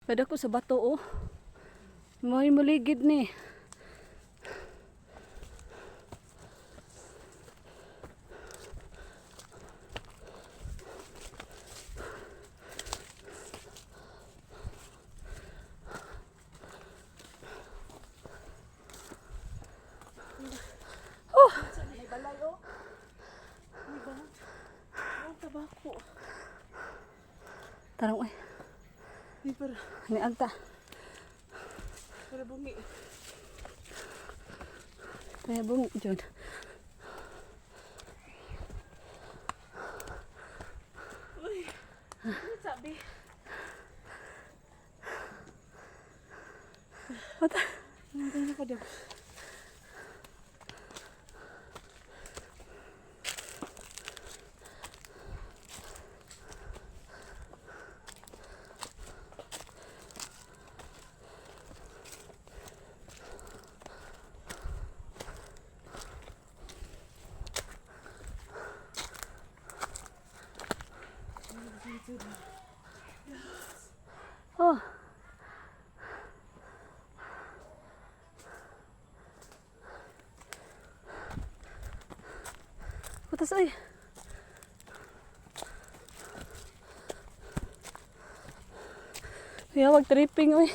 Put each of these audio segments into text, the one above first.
Kada ko sa bato oh. May muligid ni. May balay oh. May balay. Ang tabako. Tarong ay. May para Ni agta. para bungi. Kaya bung jud. Uy. Ano sabi? What? Ano na ka daw? Oh. Putas ay. Kaya wag tripping oy.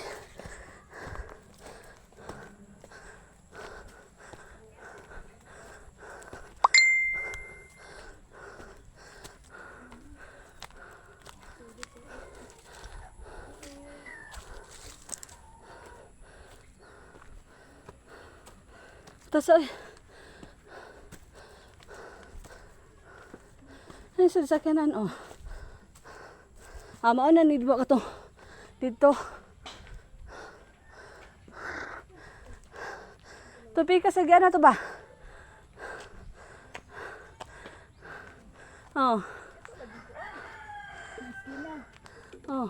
Putas ay. Ay, sa sakyanan oh. Ah, mao na ni di ba ka to? Dito. Tupi ka sa na to ba? Oh. Oh.